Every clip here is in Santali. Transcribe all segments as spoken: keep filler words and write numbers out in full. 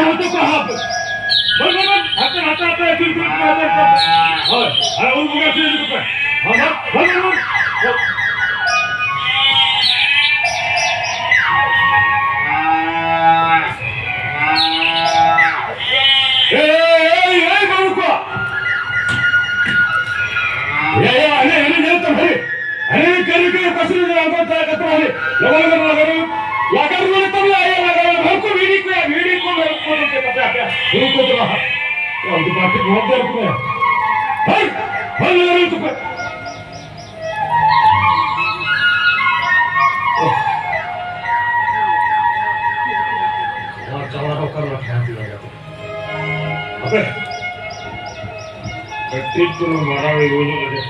ᱦᱟᱱᱛᱮ ᱠᱚ ᱦᱟᱯ᱾ ᱵᱚᱞ, ᱵᱚᱞ, ᱵᱚᱞ᱾ ᱦᱟᱱᱛᱮ, ᱦᱟᱱᱛᱮ, ᱦᱟᱱᱛᱮ, ᱟᱹᱪᱩᱨ, ᱟᱹᱪᱩᱨ, ᱟᱹᱪᱩᱨ, ᱟᱹᱪᱩᱨ᱾ ᱦᱳᱭ, ᱟᱨ ᱩᱱᱠᱩ ᱜᱮ ᱟᱹᱪᱩᱨ ᱤᱫᱤ ᱠᱚᱯᱮ᱾ ᱦᱳᱭ, ᱦᱳᱭ, ᱵᱚᱞ, ᱵᱚᱞ, ᱵᱚᱞ᱾ ᱮᱭ, ᱮᱭ, ᱮᱭ, ᱵᱟᱹᱵᱩ ᱠᱚ᱾ ᱮᱭ, ᱮᱭ, ᱦᱟᱱᱮ, ᱦᱟᱱᱮ, ᱧᱮᱞ ᱛᱟᱢ, ᱦᱟᱱᱮ᱾ ᱟᱨᱮ ᱠᱟᱹᱨᱤ ᱠᱚ ᱯᱟᱥᱨᱤ ᱨᱮ ᱟᱬᱜᱚ ᱫᱟ ᱠᱟᱛᱮ ᱟᱞᱮ ᱞᱟᱜᱟ ᱞᱟᱜᱟ ᱞᱟᱜᱟ ᱞᱟᱜᱟ ᱞᱟᱜᱟ ᱞᱟᱜᱟ ᱞᱟᱜᱟ ᱠᱚ ᱵᱤᱰᱤ ᱠᱚ ᱵᱤᱰᱤ ᱠᱚ ᱢᱮ ᱠᱚ ᱫᱚ ᱠᱟᱛᱮ ᱟᱯᱮ ᱦᱩᱲᱩ ᱠᱚ ᱫᱚ ᱦᱟᱸᱜ ᱟᱢ ᱫᱚ ᱵᱟᱯᱮ ᱵᱚᱦᱚᱜ ᱫᱟᱨ ᱠᱚ ᱦᱟᱭ ᱦᱟᱭ ᱞᱟᱜᱟ ᱞᱟᱜᱟ ᱠᱚ ᱱᱚᱣᱟ ᱪᱟᱞᱟᱣ ᱚᱠᱟ ᱨᱮ ᱴᱷᱟᱶ ᱫᱤᱭᱟ ᱠᱟᱛᱮ ᱟᱯᱮ ᱠᱟᱹᱴᱤᱡ ᱪᱩᱞᱩᱝ ᱢᱟᱨᱟᱝ ᱤᱧ ᱦᱩᱭ ᱧᱚᱜ ᱞᱮᱜᱮ᱾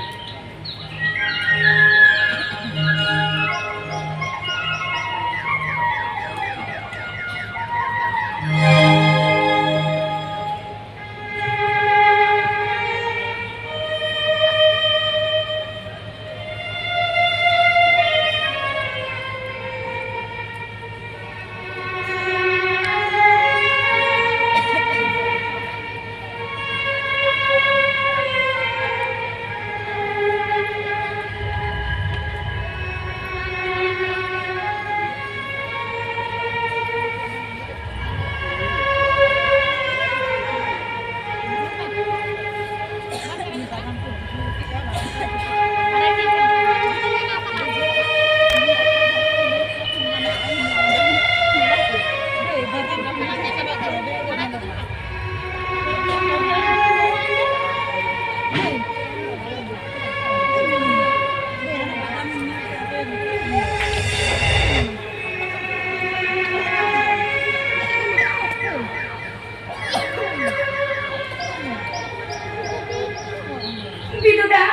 ᱵᱤᱫᱩ ᱫᱟ,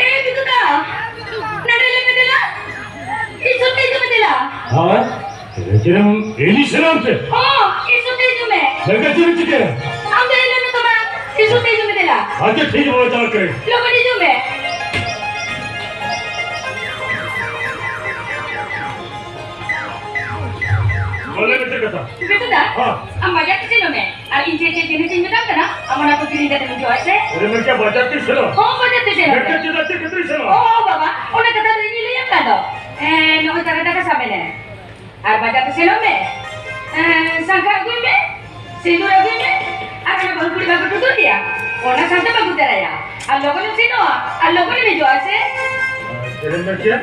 ᱮ ᱵᱤᱫᱩ ᱫᱟ, ᱱᱚᱰᱮ ᱞᱟᱹᱭ ᱢᱮ ᱫᱮᱞᱟ᱾ ᱤᱧ ᱥᱩᱨ ᱛᱮ ᱦᱤᱡᱩᱜ ᱢᱮ ᱫᱮᱞᱟ᱾ ᱦᱳᱭ, ᱪᱮᱫ ᱮᱢ ᱤᱫᱤ ᱥᱟᱱᱟᱢ ᱛᱮ? ᱦᱚᱸ, ᱤᱧ ᱥᱩᱨ ᱛᱮ ᱦᱤᱡᱩᱜ ᱢᱮ᱾ ᱥᱟᱹᱜᱟᱹᱭ ᱪᱮᱫ ᱮᱢ ᱪᱤᱠᱟᱹᱭᱟ? ᱟᱢ ᱫᱚ ᱦᱮᱡ ᱞᱮᱱ ᱢᱮ ᱛᱚᱵᱮ, ᱤᱧ ᱥᱩᱨ ᱛᱮ ᱦᱤᱡᱩᱜ ᱢᱮ ᱫᱮᱞᱟ᱾ ᱟᱪᱪᱷᱟ, ᱴᱷᱤᱠ ᱜᱮᱭᱟ, ᱵᱟᱵᱟ, ᱪᱟᱞᱟᱜ ᱠᱟᱹᱱᱟᱹᱧ᱾ ᱞᱚᱜᱚᱱ ᱦᱤᱡᱩᱜ ᱢᱮ᱾ ᱵᱚᱞᱮ ᱢᱤᱫᱴᱮᱱ ᱵᱮᱴᱟ ᱫᱟ, ᱦᱮᱸ᱾ ᱟᱢ ᱵᱟᱡᱟᱨ ᱛᱮ ᱥᱮᱱᱚᱜ ᱢᱮ᱾ ᱟᱨ ᱤᱧ ᱪᱮᱫ ᱪᱮᱫ ᱡᱤᱱᱤᱥ ᱤᱧ ᱢᱮᱛᱟᱢ ᱠᱟᱱᱟ, ᱟᱢ ᱚᱱᱟ ᱠᱚ ᱠᱤᱨᱤᱧ ᱠᱟᱛᱮᱢ ᱦᱤᱡᱩᱜᱼᱟ, ᱦᱮᱸ ᱥᱮ? ᱟᱨᱮ ᱢᱮᱱᱠᱮ ᱵᱟᱡᱟᱨ ᱛᱮ ᱥᱮᱱᱚᱜ? ᱦᱚᱸ, ᱵᱟᱡᱟᱨ ᱛᱮ ᱥᱮᱱᱚᱜ ᱢᱮ᱾ ᱢᱮᱱᱠᱮ ᱪᱮᱫᱟᱜ ᱪᱮᱫ ᱠᱷᱟᱹᱛᱤᱨ ᱥᱮᱱᱚᱜ? ᱚ, ᱚ, ᱵᱟᱵᱟ, ᱚᱱᱟ ᱠᱟᱛᱷᱟ ᱫᱚ ᱤᱧᱤᱧ ᱞᱟᱹᱭᱟᱢ ᱠᱟᱱ ᱫᱚ᱾ ᱮᱸ, ᱱᱚᱜᱼᱚᱭ ᱛᱟᱨᱟ ᱴᱟᱠᱟ ᱥᱟᱵ ᱢᱮ ᱱᱮ᱾ ᱟᱨ ᱵᱟᱡᱟᱨ ᱛᱮ ᱥᱮᱱᱚᱜ ᱢᱮ᱾ ᱮᱸ, ᱥᱟᱝᱠᱷᱟ ᱟᱹᱜᱩᱭ ᱢᱮ, ᱥᱤᱸᱫᱩᱨ ᱟᱹᱜᱩᱭ ᱢᱮ, ᱟᱨ ᱚᱱᱟ ᱵᱟᱹᱦᱩ ᱠᱩᱲᱤ ᱵᱟᱠᱚ ᱴᱩᱴᱩᱨ ᱜᱮᱭᱟ, ᱚᱱᱟ ᱥᱟᱶᱛᱮᱢ ᱟᱹᱜᱩ ᱛᱚᱨᱟᱭᱟ᱾ ᱟᱨ ᱞᱚᱜᱚᱱᱮᱢ ᱥᱮᱱᱚᱜᱼᱟ, ᱟᱨ ᱞᱚᱜᱚᱱᱮᱢ ᱦᱤᱡᱩᱜᱼᱟ, ᱥᱮ? ᱪᱮᱫ ᱮᱢ ᱢᱮᱱ ᱠᱮᱫᱟ?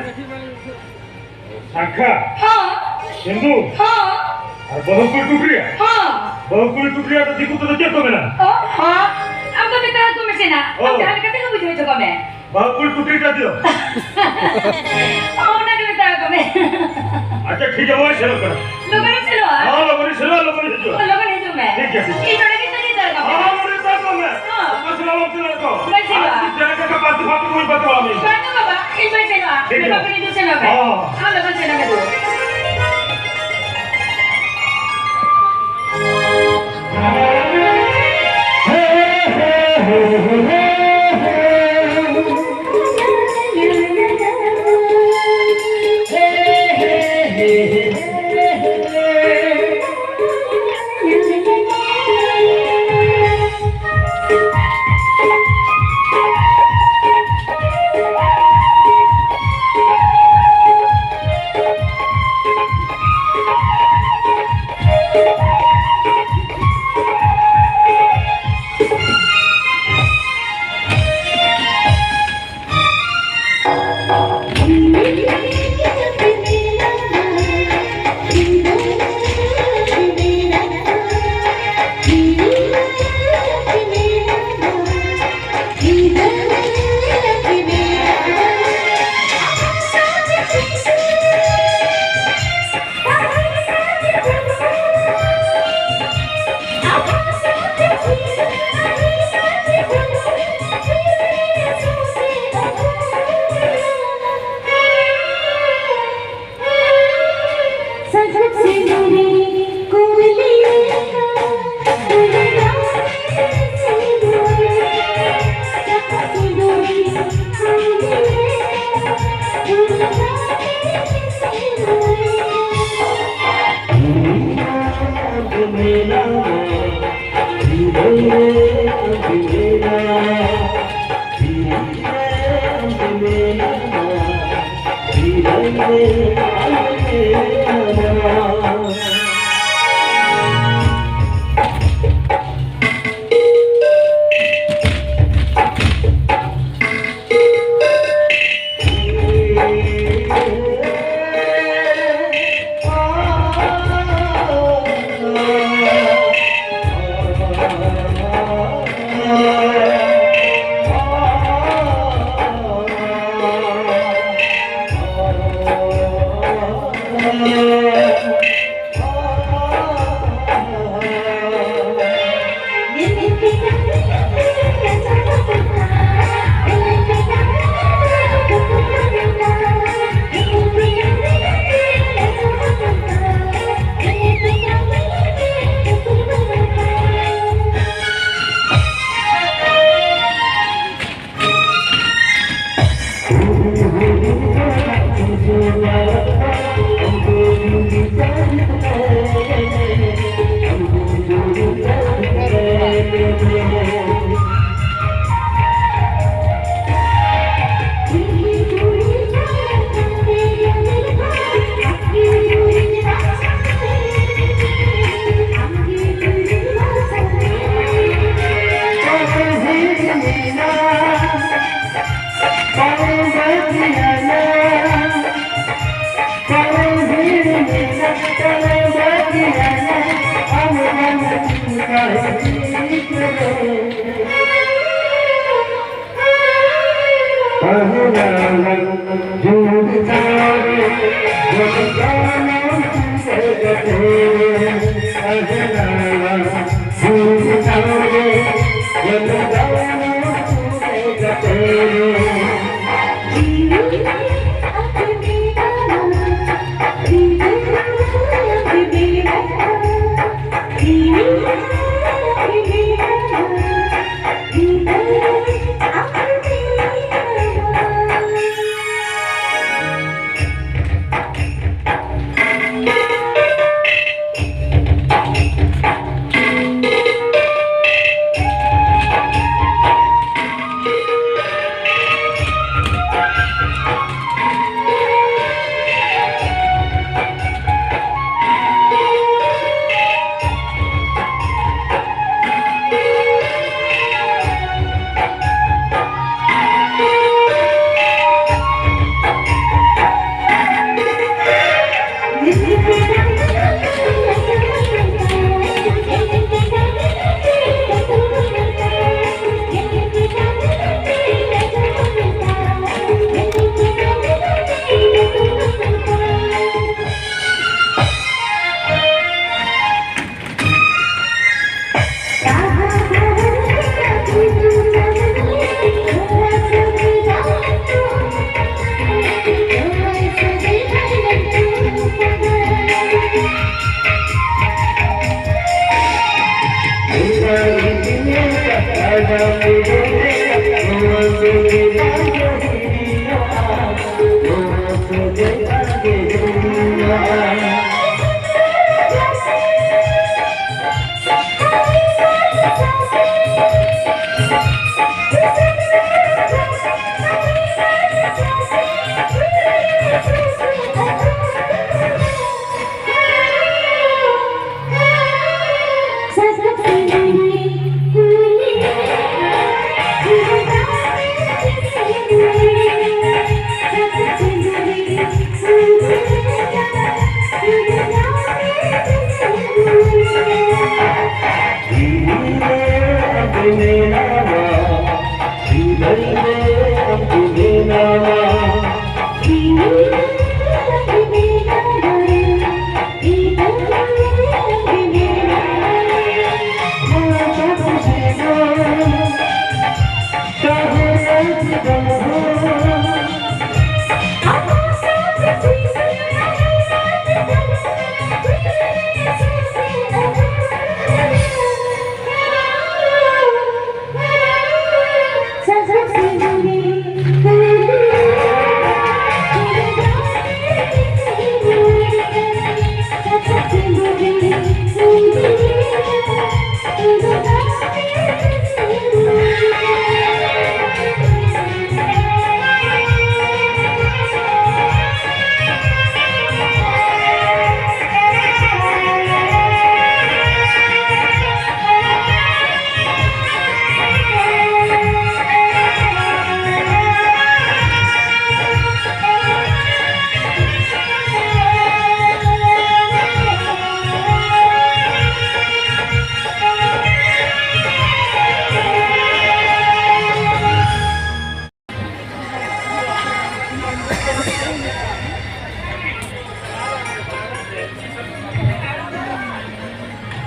ᱥᱟᱝᱠᱷᱟ? ᱦᱚᱸ᱾ ᱥᱤᱸᱫᱩᱨ? ᱦᱚᱸ᱾ ᱟᱨ ᱵᱟᱹᱦᱩ ᱠᱩᱲᱤ ᱴᱩᱴᱩᱨᱤᱭᱟ? ᱦᱚᱸ᱾ ᱵᱟᱹᱦᱩ ᱠᱩᱲᱤ ᱴᱩᱴᱩᱨᱤᱭᱟ ᱫᱚ ᱫᱤᱠᱩ ᱛᱮᱫᱚ ᱪᱮᱫ ᱠᱚ ᱢᱮᱱᱟ? ᱚ, ᱦᱚᱸ᱾ ᱟᱢ ᱫᱚ ᱢᱮᱛᱟ ᱟᱠᱚ ᱢᱮᱥᱮ ᱱᱟ᱾ ᱚ᱾ ᱟᱢ ᱡᱟᱦᱟᱸ ᱞᱮᱠᱟ ᱛᱮᱜᱮ ᱵᱩᱡᱷᱟᱹᱣ ᱦᱚᱪᱚ ᱠᱚᱢᱮ᱾ ᱵᱟᱹᱦᱩ ᱠᱩᱲᱤ ᱴᱩᱴᱩᱨᱤ ᱴᱟᱴᱤᱭᱟ᱾ ᱚ, ᱚᱱᱟ ᱜᱮ ᱢᱮᱛᱟ ᱟᱠᱚ ᱢᱮ᱾ ᱟᱪᱪᱷᱟ, ᱴᱷᱤᱠ ᱜᱮᱭᱟ, ᱱᱚᱜᱼᱚᱭ ᱥᱮᱱᱚᱜ ᱠᱟᱱᱟ᱾ ᱞᱚᱜᱚᱱ ᱮᱢ ᱥᱮᱱᱚᱜᱼᱟ? ᱦᱚᱸ, ᱞᱚᱜᱚᱱ ᱤᱧ ᱥᱮᱱᱚᱜᱼᱟ, ᱞᱚᱜᱚᱱ ᱤᱧ ᱦᱤᱡᱩᱜᱼᱟ᱾ ᱞᱚᱜᱚᱱ ᱦᱤᱡᱩᱜ ᱢᱮ᱾ ᱴᱷᱤᱠ ᱜᱮᱭᱟ, ᱴᱷᱤᱠ ᱜᱮᱭᱟ᱾ ᱤᱧ ᱱᱚᱰᱮ ᱜᱮ ᱛᱟᱺᱜᱤ ᱦᱟᱛᱟᱲ ᱠᱟᱢᱟ᱾ ᱦᱚᱸ, ᱱᱚᱰᱮ ᱛᱟᱺᱜᱤ ᱢᱮ᱾ ᱦᱚᱸ᱾ ᱚᱠᱟ ᱥᱮᱱᱚᱜ ᱵᱟᱢ ᱥᱮᱱᱚᱜ ᱛᱚ? ᱵᱟᱹᱧ ᱥᱮᱱᱚᱜᱼᱟ᱾ ᱟᱨ ᱡᱟᱦᱟᱸ ᱞᱮᱠᱟ ᱯᱟᱹᱛᱤ ᱯᱷᱟᱹᱛᱤ ᱠᱚᱧ ᱯᱟᱹᱛᱤ ᱵᱟᱲᱟ ᱢᱮᱭᱟ᱾ ᱵᱟᱝ ᱜᱮ ᱵᱟᱵᱟ, ᱤᱧ ᱵᱟᱹᱧ ᱥᱮᱱᱚᱜᱼᱟ᱾ ᱴᱷᱤᱠ ᱜᱮᱭᱟ᱾ ᱢᱮᱛᱟ ᱠᱚ ᱠᱟᱹᱱᱟᱹᱧ ᱫᱩ ᱥᱮᱱᱚᱜ ᱢᱮ᱾ ᱦᱚᱸ᱾ ᱟᱢ ᱞᱚᱜᱚᱱ ᱥᱮᱱᱚᱜ ᱢᱮ ᱫᱩ᱾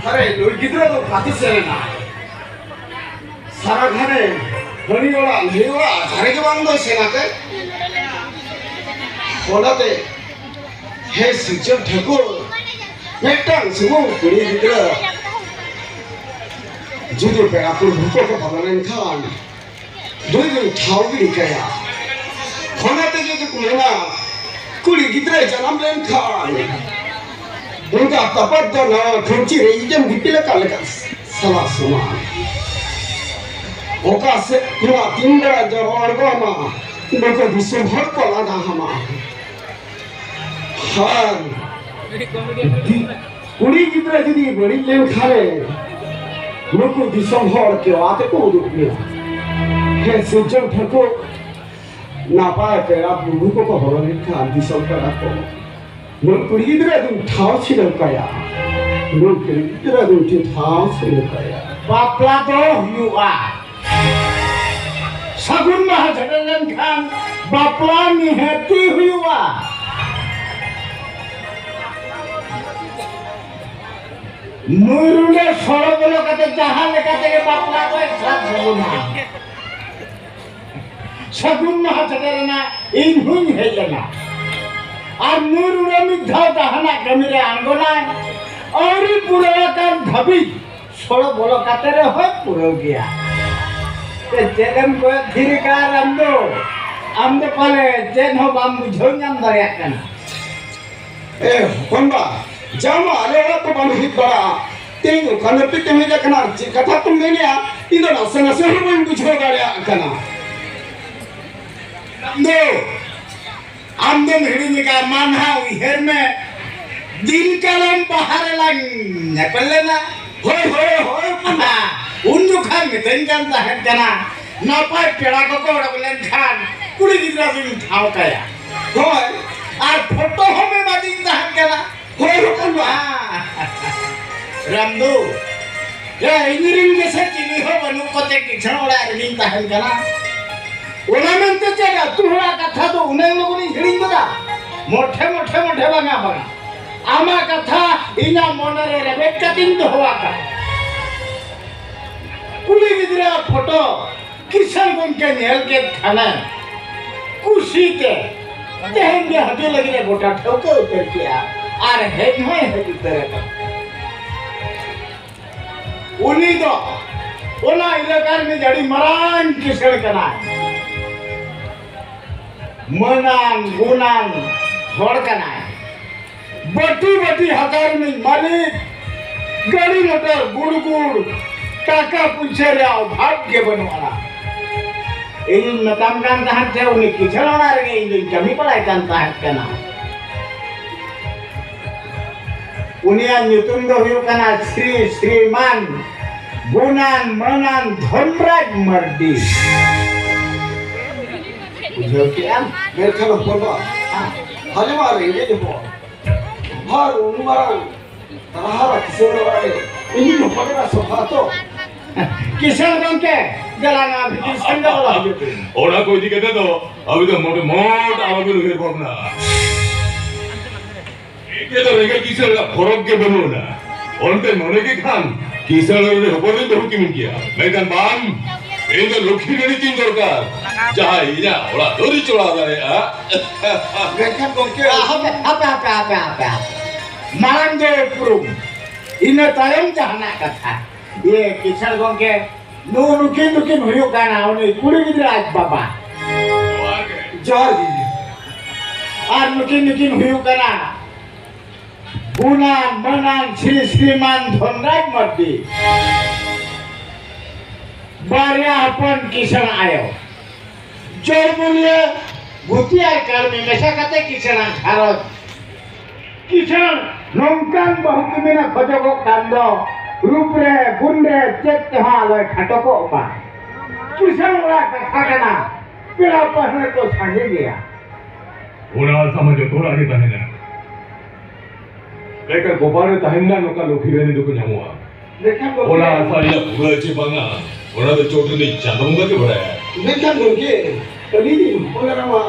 ᱟᱨᱮ, ᱱᱩᱭ ᱜᱤᱫᱽᱨᱟᱹ ᱫᱚ ᱚᱠᱟᱛᱮ ᱥᱮᱱ ᱮᱱᱟᱭ? ᱥᱟᱨᱟ ᱜᱷᱟᱱᱮ ᱦᱟᱹᱱᱤ ᱚᱲᱟᱜ, ᱱᱟᱹᱭ ᱚᱲᱟᱜ, ᱚᱠᱟᱨᱮ ᱜᱮ ᱵᱟᱝ ᱫᱚᱭ ᱥᱮᱱ ᱟᱠᱟᱱ᱾ ᱚᱱᱟᱛᱮ, ᱦᱮ ᱥᱤᱨᱡᱚᱱ ᱴᱷᱟᱹᱠᱩᱨ, ᱢᱤᱫᱴᱟᱝ ᱥᱩᱢᱩᱝ ᱠᱩᱲᱤ ᱜᱤᱫᱽᱨᱟᱹ ᱡᱩᱫᱤ ᱯᱮᱲᱟ ᱯᱩᱨᱵᱷᱩ ᱠᱚᱠᱚ ᱵᱚᱞᱚ ᱞᱮᱱᱠᱷᱟᱱ, ᱱᱩᱭ ᱫᱚᱧ ᱴᱷᱟᱶ ᱜᱤᱰᱤ ᱠᱟᱭᱟ᱾ ᱚᱱᱟ ᱛᱮᱜᱮ ᱠᱚ ᱢᱮᱱᱟ, ᱠᱩᱲᱤ ᱜᱤᱫᱽᱨᱟᱹᱭ ᱡᱟᱱᱟᱢ ᱞᱮᱱᱠᱷᱟᱱ ᱮᱸᱜᱟᱛ ᱟᱯᱟᱛ ᱫᱚ ᱱᱟᱣᱟ ᱠᱷᱟᱹᱧᱪᱤ ᱨᱮ ᱤᱡᱮᱢ ᱫᱤᱯᱤᱞ ᱟᱠᱟᱫ ᱞᱮᱠᱟ ᱥᱟᱞᱟ ᱥᱚᱢᱟᱱ᱾ ᱚᱠᱟ ᱥᱮᱫ ᱠᱷᱚᱱᱟᱜ ᱛᱤᱱ ᱵᱮᱲᱟ ᱡᱚᱨᱚ ᱟᱬᱜᱚ ᱟᱢᱟ, ᱱᱩᱠᱩ ᱫᱤᱥᱚᱢ ᱦᱚᱲ ᱠᱚ ᱞᱟᱸᱫᱟ ᱟᱢᱟ᱾ ᱟᱨ ᱫᱤ-, ᱠᱩᱲᱤ ᱜᱤᱫᱽᱨᱟᱹ ᱡᱩᱫᱤ ᱵᱟᱹᱲᱤᱡ ᱞᱮᱱᱠᱷᱟᱱᱮ, ᱱᱩᱠᱩ ᱫᱤᱥᱚᱢ ᱦᱚᱲ ᱠᱮᱣᱟ ᱛᱮᱠᱚ ᱩᱫᱩᱜ ᱢᱮᱭᱟ᱾ ᱦᱮᱸ, ᱥᱤᱨᱡᱚᱱ ᱴᱷᱟᱹᱠᱩᱨ ᱱᱟᱯᱟᱭ ᱯᱮᱲᱟ ᱯᱨᱚᱵᱷᱩ ᱠᱚᱠᱚ ᱦᱚᱨᱚ ᱞᱮᱱᱠᱷᱟᱱ ᱫᱤᱥᱚᱢ ᱯᱮᱲᱟ ᱠᱚ, ᱱᱩᱭ ᱠᱩᱲᱤ ᱜᱤᱫᱽᱨᱟᱹ ᱫᱚᱧ ᱴᱷᱟᱶ ᱪᱷᱤᱰᱟᱹᱣ ᱠᱟᱭᱟ, ᱱᱩᱭ ᱠᱩᱲᱤ ᱜᱤᱫᱽᱨᱟᱹ ᱫᱚᱧ ᱴᱷᱟᱶ ᱪᱷᱤᱰᱟᱹᱣ ᱠᱟᱭᱟ᱾ ᱵᱟᱯᱞᱟ ᱫᱚ ᱦᱩᱭᱩᱜᱼᱟ᱾ ᱥᱟᱹᱜᱩᱱ ᱢᱟᱦᱟ ᱥᱮᱴᱮᱨ ᱞᱮᱱᱠᱷᱟᱱ ᱵᱟᱯᱞᱟ ᱱᱤᱦᱟᱹᱛᱤ ᱦᱩᱭᱩᱜᱼᱟ᱾ ᱱᱩᱭ ᱨᱩᱸᱰᱟᱹ ᱥᱚᱲᱚ ᱵᱚᱞᱚ ᱠᱟᱛᱮ ᱡᱟᱦᱟᱸ ᱞᱮᱠᱟ ᱛᱮᱜᱮ ᱵᱟᱯᱞᱟ ᱫᱚᱭ ᱥᱟᱵ ᱥᱟᱹᱜᱩᱱᱟ᱾ ᱥᱟᱹᱜᱩᱱ ᱢᱟᱦᱟ ᱥᱮᱴᱮᱨᱮᱱᱟ, ᱤᱧ ᱦᱚᱸᱧ ᱦᱮᱡ ᱮᱱᱟ᱾ ᱟᱨ ᱱᱩᱭ ᱨᱩᱸᱰᱟᱹ ᱢᱤᱫ ᱫᱷᱟᱣ ᱡᱟᱦᱟᱱᱟᱜ ᱠᱟᱹᱢᱤ ᱨᱮ ᱟᱬᱜᱚᱱᱟᱭ, ᱟᱹᱣᱨᱤ ᱯᱩᱨᱟᱹᱣ ᱟᱠᱟᱱ ᱫᱷᱟᱹᱵᱤᱡ ᱥᱚᱲᱚ ᱵᱚᱞᱚ ᱠᱟᱛᱮ ᱨᱮᱦᱚᱸᱭ ᱯᱩᱨᱟᱹᱣ ᱜᱮᱭᱟ᱾ ᱮ, ᱪᱮᱫ ᱮᱢ ᱠᱚᱭᱚᱜ ᱛᱷᱤᱨ ᱟᱠᱟᱫ ᱟᱢ ᱫᱚ? ᱟᱢ ᱫᱚ ᱯᱟᱞᱮ ᱪᱮᱫ ᱦᱚᱸ ᱵᱟᱢ ᱵᱩᱡᱷᱟᱹᱣ ᱧᱟᱢ ᱫᱟᱲᱮᱭᱟᱜ ᱠᱟᱱᱟ᱾ ᱮ ᱦᱚᱯᱚᱱ ᱵᱟ, ᱡᱟᱣ ᱢᱟ ᱟᱞᱮ ᱚᱲᱟᱜ ᱠᱚ ᱵᱟᱢ ᱦᱮᱡ ᱵᱟᱲᱟᱜᱼᱟ᱾ ᱛᱮᱦᱮᱧ ᱚᱠᱟ ᱱᱟᱹᱯᱤᱛ ᱮᱢ ᱦᱮᱡ ᱟᱠᱟᱱᱟ ᱟᱨ ᱪᱮᱫ ᱠᱟᱛᱷᱟ ᱠᱚᱢ ᱢᱮᱱᱮᱜᱼᱟ? ᱤᱧ ᱫᱚ ᱱᱟᱥᱮ ᱱᱟᱥᱮ ᱦᱚᱸ ᱵᱟᱹᱧ ᱵᱩᱡᱷᱟᱹᱣ ᱫᱟᱲᱮᱭᱟᱜ ᱠᱟᱱᱟ᱾ ᱟᱢ ᱫᱚ, ᱟᱢ ᱫᱚᱢ ᱦᱤᱲᱤᱧ ᱟᱠᱟᱫ, ᱢᱟ ᱱᱟᱦᱟᱜ ᱩᱭᱦᱟᱹᱨ ᱢᱮ, ᱫᱤᱱ ᱠᱟᱞᱚᱢ ᱵᱟᱦᱟ ᱨᱮᱞᱟᱝ ᱧᱮᱯᱮᱞ ᱞᱮᱱᱟ᱾ ᱦᱳᱭ, ᱦᱳᱭ, ᱦᱳᱭ, ᱦᱳᱭ᱾ ᱩᱱ ᱡᱚᱠᱷᱟ ᱢᱤᱛᱟᱹᱧ ᱠᱟᱱ ᱛᱟᱦᱮᱸ ᱠᱟᱱᱟ, ᱱᱟᱯᱟᱭ ᱯᱮᱲᱟ ᱠᱚᱠᱚ ᱚᱰᱚᱠ ᱞᱮᱱᱠᱷᱟᱱ ᱠᱩᱲᱤ ᱜᱤᱫᱽᱨᱟᱹ ᱫᱚᱧ ᱴᱷᱟᱶ ᱠᱟᱭᱟ᱾ ᱦᱳᱭ᱾ ᱟᱨ ᱯᱷᱳᱴᱳ ᱦᱚᱸᱢ ᱮᱢᱟᱫᱤᱧ ᱛᱟᱦᱮᱸ ᱠᱟᱱᱟ᱾ ᱦᱳᱭ, ᱦᱚᱯᱚᱱ ᱵᱟ᱾ ᱨᱟᱢᱫᱩ, ᱮ, ᱤᱧ ᱨᱤᱱ ᱜᱮᱥᱮ ᱪᱤᱞᱤ ᱦᱚᱸ ᱵᱟᱹᱱᱩᱜ ᱠᱚᱛᱮ ᱠᱤᱥᱟᱹᱬ ᱚᱲᱟᱜ ᱨᱮᱜᱤᱧ ᱛᱟᱦᱮᱱ ᱠᱟᱱᱟ᱾ ᱚᱱᱟ ᱢᱮᱱᱛᱮ ᱪᱮᱫ ᱟᱹᱛᱩ ᱦᱚᱲᱟᱜ ᱠᱟᱛᱷᱟ ᱫᱚ ᱩᱱᱟᱹᱜ ᱞᱚᱜᱚᱱᱤᱧ ᱦᱤᱲᱤᱧ ᱜᱚᱫᱟ? ᱢᱚᱴᱷᱮ, ᱢᱚᱴᱷᱮ, ᱢᱚᱴᱷᱮ ᱵᱟᱝᱟ, ᱵᱟᱝᱟ᱾ ᱟᱢᱟᱜ ᱠᱟᱛᱷᱟ ᱤᱧᱟᱜ ᱢᱚᱱᱮ ᱨᱮ ᱨᱮᱵᱮᱫ ᱠᱟᱛᱮᱧ ᱫᱚᱦᱚ ᱟᱠᱟᱫ᱾ ᱠᱩᱲᱤ ᱜᱤᱫᱽᱨᱟᱹ ᱯᱷᱳᱴᱳ ᱠᱤᱥᱟᱹᱬ ᱜᱚᱢᱠᱮ ᱧᱮᱞ ᱠᱮᱫ ᱠᱷᱟᱱᱮ ᱠᱩᱥᱤᱛᱮ ᱛᱮᱦᱮᱧ ᱜᱮ ᱦᱟᱹᱴᱤᱧ ᱞᱟᱹᱜᱤᱫ ᱮ ᱜᱚᱴᱟ ᱴᱷᱟᱹᱣᱠᱟᱹ ᱩᱛᱟᱹᱨ ᱠᱮᱜᱼᱟ ᱟᱨ ᱦᱮᱡ ᱦᱚᱸᱭ ᱦᱮᱡ ᱩᱛᱟᱹᱨ ᱟᱠᱟᱱᱟ᱾ ᱩᱱᱤ ᱫᱚ ᱚᱱᱟ ᱮᱞᱟᱠᱟ ᱨᱤᱱᱤᱡ ᱟᱹᱰᱤ ᱢᱟᱨᱟᱝ ᱠᱤᱥᱟᱹᱬ ᱠᱟᱱᱟᱭ᱾ ᱢᱟᱹᱱᱟᱱ ᱜᱩᱱᱟᱱ ᱦᱚᱲ ᱠᱟᱱᱟᱭ᱾ ᱵᱟᱹᱴᱤ ᱵᱟᱹᱴᱤ ᱦᱟᱛᱟᱣ ᱨᱤᱱᱤᱡ ᱢᱟᱹᱞᱤᱠ, ᱜᱟᱹᱰᱤ ᱢᱚᱴᱚᱨ ᱜᱩᱲ ᱜᱩᱲ, ᱴᱟᱠᱟ ᱯᱩᱭᱥᱟᱹ ᱨᱮᱭᱟᱜ ᱚᱵᱷᱟᱵᱽ ᱜᱮ ᱵᱟᱹᱱᱩᱜ ᱟᱱᱟ᱾ ᱤᱧᱤᱧ ᱢᱮᱛᱟᱢ ᱠᱟᱱ ᱛᱟᱦᱮᱸᱫ ᱡᱮ ᱩᱱᱤ ᱠᱤᱥᱟᱹᱬ ᱚᱲᱟᱜ ᱨᱮᱜᱮ ᱤᱧ ᱫᱚᱧ ᱠᱟᱹᱢᱤ ᱵᱟᱲᱟᱭ ᱠᱟᱱ ᱛᱟᱦᱮᱸᱫ ᱠᱟᱱᱟ᱾ ᱩᱱᱤᱭᱟᱜ ᱧᱩᱛᱩᱢ ᱫᱚ ᱦᱩᱭᱩᱜ ᱠᱟᱱᱟ ᱥᱨᱤ ᱥᱨᱤᱢᱟᱱ ᱜᱩᱱᱟᱱ ᱢᱟᱹᱱᱟᱱ ᱫᱷᱚᱱᱨᱟᱡᱽ ᱢᱟᱨᱰᱤ᱾ ᱵᱩᱡᱷᱟᱹᱣ ᱠᱮᱜᱼᱟᱢ? ᱢᱮᱱᱠᱷᱟᱱ ᱦᱚᱯᱚᱱ ᱵᱟ, ᱟᱸᱡᱚᱢ ᱟᱨ ᱨᱮᱸᱜᱮᱡ ᱦᱚᱯᱚᱱ᱾ ᱟᱨ ᱩᱱ ᱢᱟᱨᱟᱝ ᱛᱟᱨᱦᱟᱨᱟ ᱠᱤᱥᱟᱹᱬ ᱚᱲᱟᱜ ᱨᱮ ᱤᱧᱤᱡ ᱦᱚᱯᱚᱱ ᱮᱨᱟ ᱥᱚᱵᱷᱟ ᱛᱚ᱾ ᱠᱤᱥᱟᱹᱬ ᱜᱚᱢᱠᱮ, ᱫᱮᱞᱟ ᱱᱚᱣᱟ ᱵᱷᱤᱛᱤᱨ ᱥᱮᱱ ᱫᱚ ᱵᱚᱞᱚ ᱦᱤᱡᱩᱜ ᱵᱤᱱ᱾ ᱚᱱᱟ ᱠᱚ ᱤᱫᱤ ᱠᱟᱛᱮ ᱫᱚ ᱟᱵᱤᱱ ᱫᱚ ᱢᱚᱴ ᱢᱚᱴ ᱟᱞᱚᱵᱤᱱ ᱩᱭᱦᱟᱹᱨ ᱵᱷᱟᱵᱽᱱᱟ᱾ ᱤᱧ ᱫᱚ ᱨᱮᱸᱜᱮᱡ ᱠᱤᱥᱟᱹᱬ ᱨᱮᱱᱟᱜ ᱯᱷᱚᱨᱚᱠ ᱜᱮ ᱵᱟᱹᱱᱩᱜ ᱟᱱᱟ᱾ ᱚᱱᱛᱮ ᱢᱚᱱᱮ ᱜᱮ ᱠᱷᱟᱱ ᱠᱤᱥᱟᱹᱬ ᱨᱮᱱ ᱦᱚᱯᱚᱱ ᱨᱮᱱ ᱵᱟᱹᱦᱩ ᱠᱤᱱ ᱜᱮᱭᱟ, ᱢᱮᱱᱠᱷᱟᱱ ᱵᱟᱝ, ᱤᱧ ᱫᱚ ᱞᱚᱠᱠᱷᱤ ᱨᱟᱹᱱᱤ ᱛᱤᱧ ᱫᱚᱨᱠᱟᱨ, ᱡᱟᱦᱟᱸᱭ ᱤᱧᱟᱹᱜ ᱚᱲᱟᱜ ᱫᱩᱣᱟᱹᱨ ᱪᱚᱲᱟᱣ ᱫᱟᱲᱮᱭᱟᱜᱼᱟ᱾ ᱢᱮᱱᱠᱷᱟᱱ ᱜᱚᱢᱠᱮ, ᱦᱟᱯᱮ, ᱦᱟᱯᱮ, ᱦᱟᱯᱮ, ᱦᱟᱯᱮ, ᱦᱟᱯᱮ᱾ ᱢᱟᱲᱟᱝ ᱫᱚ ᱩᱯᱨᱩᱢ, ᱤᱱᱟᱹ ᱛᱟᱭᱚᱢ ᱡᱟᱦᱟᱱᱟᱜ ᱠᱟᱛᱷᱟ᱾ ᱤᱭᱟᱹ, ᱠᱤᱥᱟᱹᱬ ᱜᱚᱢᱠᱮ, ᱱᱩᱜᱼᱩ ᱱᱩᱠᱤᱱ ᱫᱚᱠᱤᱱ ᱦᱩᱭᱩᱜ ᱠᱟᱱᱟ ᱩᱱᱤ ᱠᱩᱲᱤ ᱜᱤᱫᱽᱨᱟᱹ ᱟᱡ ᱵᱟᱵᱟ᱾ ᱡᱚᱦᱟᱨ ᱜᱮ᱾ ᱟᱨ ᱱᱩᱠᱤᱱ ᱫᱚᱠᱤᱱ ᱦᱩᱭᱩᱜ ᱠᱟᱱᱟ ᱜᱩᱱᱟᱱ ᱢᱟᱹᱱᱟᱱ ᱥᱨᱤ ᱥᱨᱤᱢᱟᱱ ᱫᱷᱚᱱᱨᱟᱡᱽ ᱢᱟᱨᱰᱤ᱾ ᱵᱟᱨᱭᱟ ᱦᱚᱯᱚᱱ ᱠᱤᱥᱟᱹᱬ ᱟᱭᱳ᱾ ᱡᱚᱲᱢᱩᱞᱤᱭᱟᱹ ᱜᱩᱛᱤ ᱟᱨ ᱠᱟᱹᱲᱢᱤ ᱢᱮᱥᱟ ᱠᱟᱛᱮ ᱠᱤᱥᱟᱹᱬᱟᱱ ᱜᱷᱟᱨᱚᱸᱡᱽ᱾ ᱠᱤᱥᱟᱹᱬ ᱱᱚᱝᱠᱟᱱ ᱵᱟᱹᱦᱩ ᱠᱤᱢᱤᱱᱮ ᱠᱷᱚᱡᱚᱜᱚᱜ ᱠᱟᱱ ᱫᱚ, ᱨᱩᱯ ᱨᱮ, ᱜᱩᱱ ᱨᱮ, ᱪᱮᱫ ᱛᱮᱦᱚᱸ ᱟᱞᱚᱭ ᱠᱷᱟᱴᱚ ᱠᱚᱜ ᱢᱟ᱾ ᱠᱤᱥᱟᱹᱬ ᱚᱲᱟᱜ ᱠᱟᱛᱷᱟ ᱠᱟᱱᱟ, ᱯᱮᱲᱟ ᱯᱟᱹᱦᱲᱟᱹ ᱠᱚ ᱥᱟᱸᱜᱮ ᱜᱮᱭᱟ᱾ ᱚᱱᱟ ᱟᱥᱟ ᱢᱟ ᱡᱚᱛᱚ ᱦᱚᱲᱟᱜ ᱜᱮ ᱛᱟᱦᱮᱱᱟ᱾ ᱮᱠᱟᱞ ᱠᱚᱯᱟᱲ ᱨᱮ ᱛᱟᱦᱮᱱ ᱢᱟ ᱱᱚᱝᱠᱟ ᱞᱚᱠᱠᱷᱤ ᱨᱟᱹᱱᱤ ᱫᱚᱠᱚ ᱧᱟᱢᱚᱜᱼᱟ᱾ ᱢᱮᱱᱠᱷᱟᱱ ᱜᱚᱢᱠᱮ, ᱚᱱᱟ ᱟᱥᱟ ᱨᱮᱭᱟᱜ ᱯᱩᱨᱟᱹ ᱪᱮ ᱵᱟᱝᱟ, ᱚᱱᱟ ᱫᱚ ᱪᱚᱴ ᱨᱤᱱᱤᱡ ᱪᱟᱸᱫᱚ ᱵᱚᱸᱜᱟ ᱜᱮ ᱵᱟᱲᱟᱭᱟ᱾ ᱢᱮᱱᱠᱷᱟᱱ ᱜᱚᱢᱠᱮ, ᱟᱹᱞᱤᱧ ᱨᱤᱱ ᱦᱚᱯᱚᱱ ᱮᱨᱟ ᱢᱟ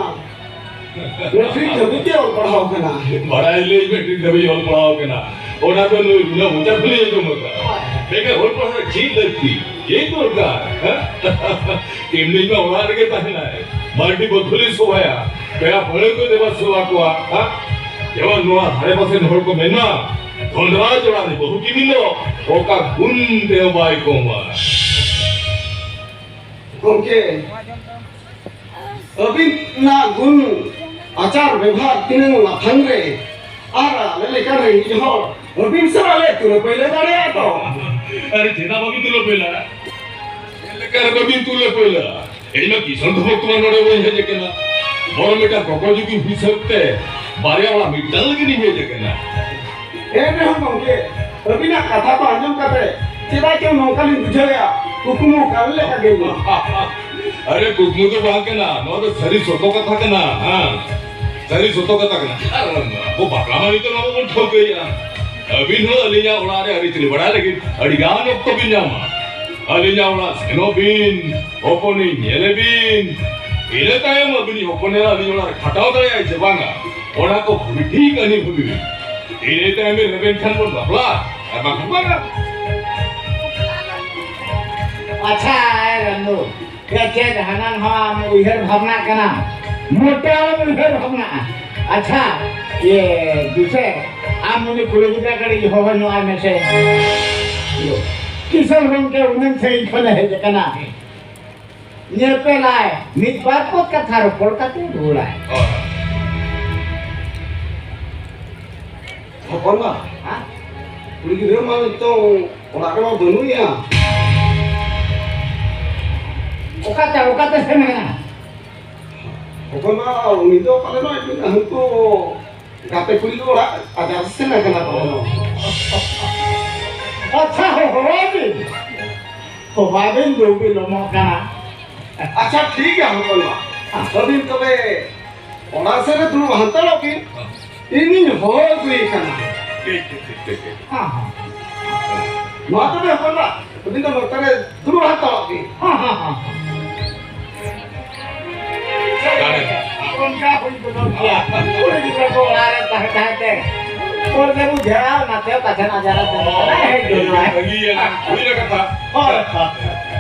ᱢᱮᱴᱨᱤᱠ ᱫᱷᱟᱹᱵᱤᱡ ᱛᱮ ᱚᱞ ᱯᱟᱲᱦᱟᱣ ᱠᱟᱱᱟ᱾ ᱵᱟᱲᱟᱭ ᱞᱟᱹᱭ ᱢᱮᱴᱨᱤᱠ ᱫᱷᱟᱹᱵᱤᱡ ᱚᱞ ᱯᱟᱲᱦᱟᱣ ᱠᱟᱱᱟ᱾ ᱚᱱᱟ ᱫᱚ ᱱᱩᱭ ᱩᱱᱟᱹᱜ ᱢᱚᱪᱟ ᱠᱷᱚᱱ ᱞᱤᱧ ᱟᱸᱡᱚᱢ ᱟᱠᱟᱫᱼᱟ᱾ ᱵᱮᱠᱟᱨ ᱚᱞ ᱯᱟᱲᱦᱟᱣ ᱪᱮᱫ ᱞᱟᱹᱠᱛᱤ? ᱪᱮᱫ ᱫᱚᱨᱠᱟᱨ? ᱦᱮᱸ? ᱮᱢᱱᱤ ᱢᱟ ᱚᱲᱟᱜ ᱨᱮᱜᱮ ᱛᱟᱦᱮᱱᱟᱭ᱾ ᱢᱟᱹᱨᱰᱤ ᱵᱚᱫᱷᱩᱞᱤ ᱥᱚᱵᱷᱟᱭᱟ᱾ ᱯᱮᱲᱟ ᱯᱟᱹᱲᱦᱟᱹ ᱠᱚ ᱫᱮᱵᱟ ᱥᱮᱵᱟ ᱠᱚᱣᱟ᱾ ᱦᱮᱸ? ᱡᱮᱢᱚᱱ ᱱᱚᱣᱟ ᱫᱷᱟᱨᱮ ᱯᱟᱥᱮ ᱦᱚᱲ ᱠᱚ ᱢᱮᱱᱟ, ᱫᱷᱚᱱᱨᱟᱡᱽ ᱚᱲᱟᱜ ᱨᱮ ᱵᱟᱹᱦᱩ ᱠᱤᱢᱤᱱ ᱫᱚ ᱚᱠᱟ ᱜᱩᱱ ᱛᱮᱦᱚᱸ ᱵᱟᱭ ᱠᱚᱢᱟ᱾ ᱜᱚᱢᱠᱮ, ᱟᱹᱵᱤᱱᱟᱜ ᱜᱩᱱ ᱟᱪᱟᱨ ᱵᱮᱵᱷᱟᱨ ᱛᱤᱱᱟᱹᱝ ᱞᱟᱯᱷᱟᱝ ᱨᱮ, ᱟᱨ ᱟᱞᱮ ᱞᱮᱠᱟᱱ ᱨᱮᱸᱜᱮᱡ ᱦᱚᱲ ᱟᱹᱵᱤᱱ ᱥᱟᱞᱟᱜ ᱞᱮ ᱛᱩᱞᱟᱹ ᱯᱟᱹᱭᱞᱟᱹ ᱫᱟᱲᱮᱭᱟᱜᱼᱟ ᱛᱚ? ᱟᱨ ᱪᱮᱫᱟᱜ ᱵᱟᱹᱵᱤᱱ ᱛᱩᱞᱟᱹ ᱯᱟᱹᱭᱞᱟᱹᱜᱼᱟ? ᱪᱮᱫ ᱞᱮᱠᱟ ᱨᱮ ᱵᱟᱹᱵᱤᱱ ᱛᱩᱞᱟᱹ ᱯᱟᱹᱭᱞᱟᱹᱜᱼᱟ? ᱤᱧ ᱢᱟ ᱠᱤᱥᱟᱹᱬ ᱫᱷᱚᱨᱚᱢ ᱛᱚᱣᱟ ᱱᱚᱰᱮ ᱵᱟᱹᱧ ᱦᱮᱡ ᱟᱠᱟᱱᱟ᱾ ᱵᱚᱨᱚᱝ ᱢᱤᱫᱴᱟᱝ ᱠᱚᱠᱚᱭ ᱡᱩᱜᱤ ᱦᱤᱥᱟᱹᱵ ᱛᱮ ᱵᱟᱨᱭᱟ ᱚᱲᱟᱜ ᱢᱤᱫᱴᱟᱝ ᱞᱟᱹᱜᱤᱫ ᱤᱧ ᱦᱮᱡ ᱟᱠᱟᱱᱟ᱾ ᱮᱱ ᱨᱮᱦᱚᱸ ᱜᱚᱢᱠᱮ, ᱟᱹᱵᱤᱱᱟᱜ ᱠᱟᱛᱷᱟ ᱠᱚ ᱟᱸᱡᱚᱢ ᱠᱟᱛᱮ ᱪᱮᱫᱟᱜ ᱪᱚᱝ ᱱᱚᱝᱠᱟᱞᱤᱧ ᱵᱩᱡᱷᱟᱹᱣᱮᱫᱼᱟ, ᱠᱩᱠᱢᱩ ᱠᱟᱨ ᱞᱮᱠᱟ ᱜᱮ ᱢᱮᱱᱟᱜᱼᱟ᱾ ᱟᱨᱮ, ᱠᱩᱠᱢᱩ ᱫᱚ ᱵᱟᱝ ᱠᱟᱱᱟ, ᱱᱚᱣᱟ ᱫᱚ ᱥᱟᱹᱨᱤ ᱥᱚᱛᱚ ᱠᱟᱛᱷᱟ ᱠᱟᱱᱟ᱾ ᱦᱮᱸ, ᱥᱟᱹᱨᱤ ᱥᱚᱛᱚ ᱠᱟᱛᱷᱟ ᱠᱟᱱᱟ᱾ ᱟᱨ ᱟᱵᱚ ᱵᱟᱯᱞᱟ ᱢᱟ ᱱᱤᱛᱚᱜ ᱱᱚᱣᱟ ᱵᱚᱱ ᱴᱷᱟᱹᱣᱠᱟᱹᱭᱮᱫᱼᱟ᱾ ᱟᱹᱵᱤᱱ ᱦᱚᱸ ᱟᱹᱞᱤᱧᱟᱜ ᱚᱲᱟᱜ ᱨᱮ ᱟᱹᱨᱤᱪᱟᱹᱞᱤ ᱵᱟᱲᱟᱭ ᱞᱟᱹᱜᱤᱫ ᱟᱹᱰᱤ ᱜᱟᱱ ᱚᱠᱛᱚ ᱵᱤᱱ ᱧᱟᱢᱟ᱾ ᱟᱹᱞᱤᱧᱟᱜ ᱚᱲᱟᱜ ᱥᱮᱱᱚᱜ ᱵᱤᱱ, ᱦᱚᱯᱚᱱᱤᱧ ᱧᱮᱞᱮ ᱵᱤᱱ᱾ ᱤᱱᱟᱹ ᱛᱟᱭᱚᱢ ᱟᱹᱵᱤᱱᱤᱡ ᱦᱚᱯᱚᱱ ᱮᱨᱟ ᱟᱹᱞᱤᱧ ᱚᱲᱟᱜ ᱨᱮ ᱠᱷᱟᱴᱟᱣ ᱫᱟᱲᱮᱭᱟᱜᱼᱟᱭ ᱥᱮ ᱵᱟᱝᱟ, ᱚᱱᱟ ᱠᱚ ᱵᱷᱟᱹᱜᱤ ᱴᱷᱤᱠ ᱟᱹᱞᱤᱧ ᱵᱷᱟᱹᱵᱤ ᱵᱤᱱ᱾ ᱤᱱᱟᱹ ᱛᱟᱭᱚᱢ ᱵᱤᱱ ᱨᱮᱵᱮᱱ ᱠᱷᱟᱱ ᱵᱚᱱ ᱵᱟᱯᱞᱟ, ᱟᱨ ᱵᱟᱝᱠᱷᱟᱱ ᱵᱟᱝᱟ᱾ ᱟᱪᱪᱷᱟ, ᱮ ᱨᱟᱱᱩ, ᱪᱮᱫ ᱦᱟᱱᱟ ᱱᱟᱣᱟ ᱩᱭᱦᱟᱹᱨ ᱵᱷᱟᱵᱽᱱᱟ ᱠᱟᱱᱟ? ᱢᱚᱴᱮ ᱟᱞᱚᱢ ᱩᱭᱦᱟᱹᱨ ᱵᱷᱟᱵᱽᱱᱟᱜᱼᱟ᱾ ᱟᱪᱪᱷᱟ, ᱤᱭᱟᱹ, ᱫᱩᱥᱮ, ᱟᱢ ᱩᱱᱤ ᱠᱩᱲᱤ ᱜᱤᱫᱽᱨᱟᱹ ᱠᱟᱹᱴᱤᱡ ᱦᱚᱦᱚ ᱧᱚᱜ ᱟᱭ ᱢᱮᱥᱮ᱾ ᱤᱭᱟᱹ, ᱠᱤᱥᱟᱹᱬ ᱜᱚᱢᱠᱮ ᱩᱱᱟᱹᱝ ᱥᱟᱺᱜᱤᱧ ᱠᱷᱚᱱᱮ ᱦᱮᱡ ᱟᱠᱟᱱᱟ᱾ ᱧᱮᱯᱮᱞᱟᱭ, ᱢᱤᱫ ᱵᱟᱨ ᱯᱚᱫ ᱠᱟᱛᱷᱟ ᱨᱚᱯᱚᱲ ᱠᱟᱛᱮ ᱨᱩᱣᱟᱹᱲᱟᱭ᱾ ᱦᱳᱭ᱾ ᱦᱚᱯᱚᱱ ᱵᱟ, ᱦᱮᱸ? ᱠᱩᱲᱤ ᱜᱤᱫᱽᱨᱟᱹ ᱢᱟ ᱱᱤᱛᱚᱝ ᱚᱲᱟᱜ ᱨᱮᱢᱟ ᱵᱟᱹᱱᱩᱜ ᱮᱭᱟ᱾ ᱚᱠᱟᱛᱮ, ᱚᱠᱟᱛᱮ ᱥᱮᱱ ᱮᱱᱟ? ᱦᱚᱯᱚᱱ ᱵᱟ, ᱩᱱᱤ ᱫᱚ ᱯᱟᱞᱮᱱ ᱦᱟᱱᱠᱩ ᱜᱟᱛᱮ ᱠᱩᱲᱤ ᱠᱚ ᱚᱲᱟᱜ ᱟᱡᱟᱨ ᱥᱮᱱ ᱟᱠᱟᱱᱟ ᱯᱟᱞᱮᱱ᱾ ᱟᱪᱪᱷᱟ, ᱦᱚᱦᱚᱣᱟᱭ ᱵᱤᱱ᱾ ᱦᱚᱦᱚᱣᱟᱭ ᱵᱤᱱ, ᱫᱩ ᱵᱤᱞᱚᱢᱚᱜ ᱠᱟᱱᱟ᱾ ᱟᱪᱪᱷᱟ, ᱴᱷᱤᱠ ᱜᱮᱭᱟ ᱦᱚᱯᱚᱱ ᱵᱟ᱾ ᱟᱹᱵᱤᱱ ᱛᱚᱵᱮ ᱚᱱᱟ ᱥᱮᱫ ᱨᱮ ᱫᱩᱲᱩᱵ ᱦᱟᱛᱟᱲᱚᱜ ᱵᱤᱱ᱾ ᱤᱧᱤᱧ ᱦᱚᱦᱚ ᱟᱹᱜᱩᱭᱮ ᱠᱟᱱᱟ᱾ ᱴᱷᱤᱠ, ᱴᱷᱤᱠ, ᱴᱷᱤᱠ, ᱴᱷᱤᱠ, ᱴᱷᱤᱠ᱾ ᱦᱮᱸ, ᱦᱮᱸ᱾ ᱢᱟ ᱛᱚᱵᱮ ᱦᱚᱯᱚᱱ ᱵᱟ, ᱟᱹᱵᱤᱱ ᱫᱚ ᱱᱚᱛᱮ ᱨᱮ ᱫᱩᱲᱩᱵ ᱦᱟᱛᱟᱲᱚᱜ ᱵᱤᱱ᱾ ᱦᱮᱸ, ᱦᱮᱸ, ᱦᱮᱸ, ᱦᱮᱸ᱾ ᱚᱱᱠᱟ ᱦᱩᱭ ᱜᱚᱫᱚᱜ ᱜᱮᱭᱟ᱾ ᱠᱩᱲᱤ ᱜᱤᱫᱽᱨᱟᱹ ᱠᱚ ᱚᱲᱟᱜ ᱨᱮ ᱛᱟᱦᱮᱸ ᱛᱟᱦᱮᱸ ᱛᱮ ᱯᱚᱨᱮ ᱛᱮ ᱵᱩᱡᱷᱟᱹᱣ, ᱱᱟᱛᱮ ᱯᱟᱪᱷᱮ ᱱᱟᱡᱟᱨ ᱛᱮ ᱦᱮᱡ ᱜᱚᱫᱚᱜᱼᱟᱭ᱾ ᱵᱷᱟᱹᱜᱤ ᱜᱮᱭᱟ, ᱦᱩᱭ ᱞᱮᱠᱟ ᱛᱷᱟ᱾ ᱦᱳᱭ, ᱦᱳᱭ᱾